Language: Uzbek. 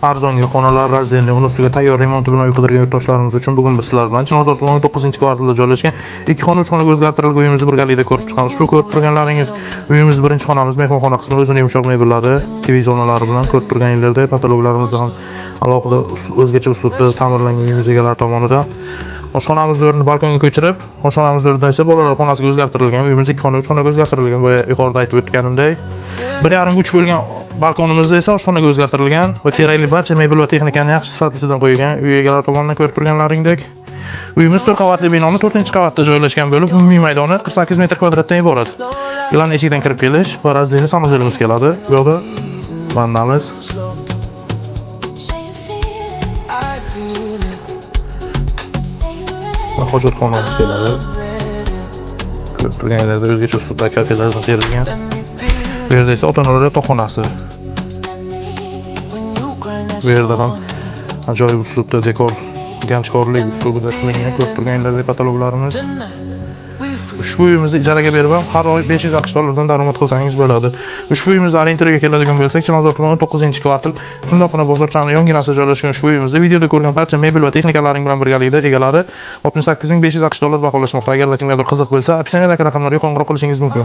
Arzonga xonalar, раздельный, uni ustiga tayyor remonti bilan uy qidirgan yurtdoshlarimiz uchun bugun biz sizlar bilan Chilonzor tumani 9-kvartalda joylashgan ikki xona, uch xonaga o'zgartirilgan uyimizni birgalikda ko'rib chiqamiz. Ushbu ko'rib turganlaringiz uyimiz birinchi xonamiz, mehmonxona qismi, o'zini yumshoq mebellari, TV zonalari bilan, ko'rib turganingizdek, potoloklarimiz ham alohida o'zgacha uslubda ta'mirlangan uyimiz egalari tomonidan. Oshxonamizni o'rnini balkonga ko'chirib, oshxonamizni o'rnida esa bolalar xonasiga o'zgartirilgan. Uyimiz ikki xona, uch xonaga o'zgartirilgan. Boya yuqorida aytib o'tganimdek, 1,5 ga 3 bo'lgan balkonimizda esa oshxonaga o'zgartirilgan va kerakli barcha mebel va texnikani yaxshi sifatlisidan qo'yilgan uy egalari tomonidan, ko'rib turganlaringdek. Uyimiz to'rt qavatli binoni 4-qavatda joylashgan bo'lib, umumiy maydoni 48 metr kvadratdan iborat. Ilon eshikdan kirib kelish va раздельный санузел imiz keladi. Bu yoqda vannamiz. Say you feel it, I feel it. Say you're ready. Va hojatxonamiz keladi. Ko'rib turganinglarda, o'zgacha uslubda kafelardan terilgan. Bu yerda esa ota-onalar yotoqxonasi. When you grind that Bu yerda ham ajoyib uslubda dekor, ganchkorlik uslubida qilingan, ko'rib turganinglardek, potoloklarimiz. Tonight, we free. Ushbu uyimizni ijaraga berib ham har oy 500 AQSh dollaridan daromad qilsangiz bo'ladi. Ushbu uyimizni ориентир iga keladigan bo'lsak, Chilonzor tumani 9-kvartal, shundoqqina bozorchani yonginasida joylashgan ushbu uyimizda videoda ko'rgan barcha mebel va texnikalaring bilan birgalikda egalari 68 500 AQSh dollar baholashmoqda. Agarda kimgadir qiziq bo'lsa, описание dagi raqamlarga qo'ng'iroq qilishingiz mumkin.